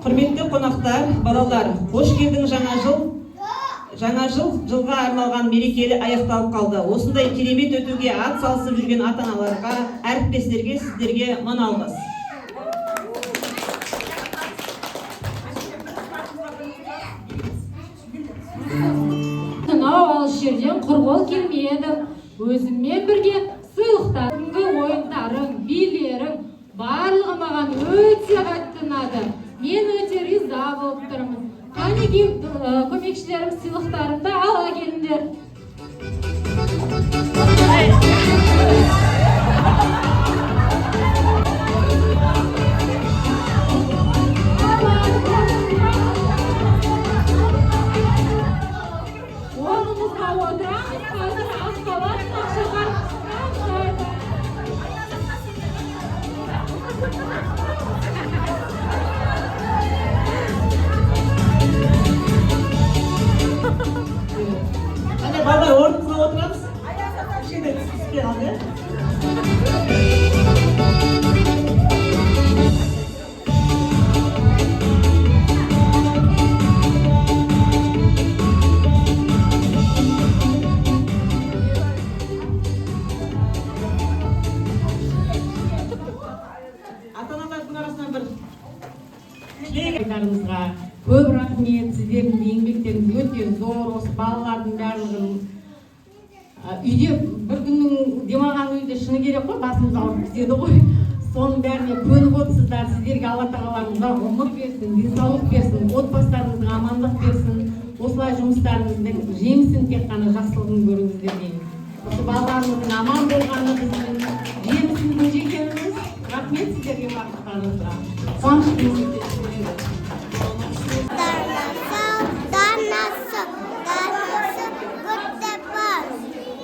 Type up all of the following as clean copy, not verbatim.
Құрметті қонақтар, балалар, қош келдің жаңа жыл. Жаңа жыл жылға арналған мерекелі аяқталып қалды. Осындай керемет өтуге ат салысып жүрген ата-аналарға, әріптестерге, сіздерге мың алғыс. Сонау алыс жерден құр қол келмедім. Өзіммен бірге сыйлықтар, бүгінгі ойындарың, билерің барлығы маған өте қатты ұнады. Мен өте риза болып тұрмын. Қанекей, көмекшілерім, сыйлықтарымды ала келіңдер. Орнымызға отырамыз, қазір ақ халат ақшаға тамсайды. Қане, балалар, орнымызға отырамыз. Кішкене түспей қалды, иә? Ата-аналардың арасынан бір тілек. Айтарыңызға көп рахмет. Сіздердің де еңбектеріңіз өте зор. Осы балалардың барлығын үйде бір күннің демалған үйде, шыны керек қой, басымыз ауырып кетеді ғой. Соның бәріне көніп отырсыздар. Сіздерге Алла тағала ұзақ ғұмыр берсін, денсаулық берсін, отбасыларыңызға амандық берсін. Осылай жұмыстарыңыздың жемісін, тек қана жақсылығын көріңіздер деймін. Осы балаларымыздың аман болғаны біздің жемісіміздің жегеніміз. Рахмет сіздерге барлықтарыңызға, қуаныштымыз өте. Данасы, данасы, құтты.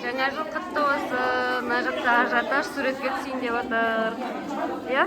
Жаңа жыл құтты болсын! Мына жақта ажиотаж, суретке түсейін деп жатыр, иә.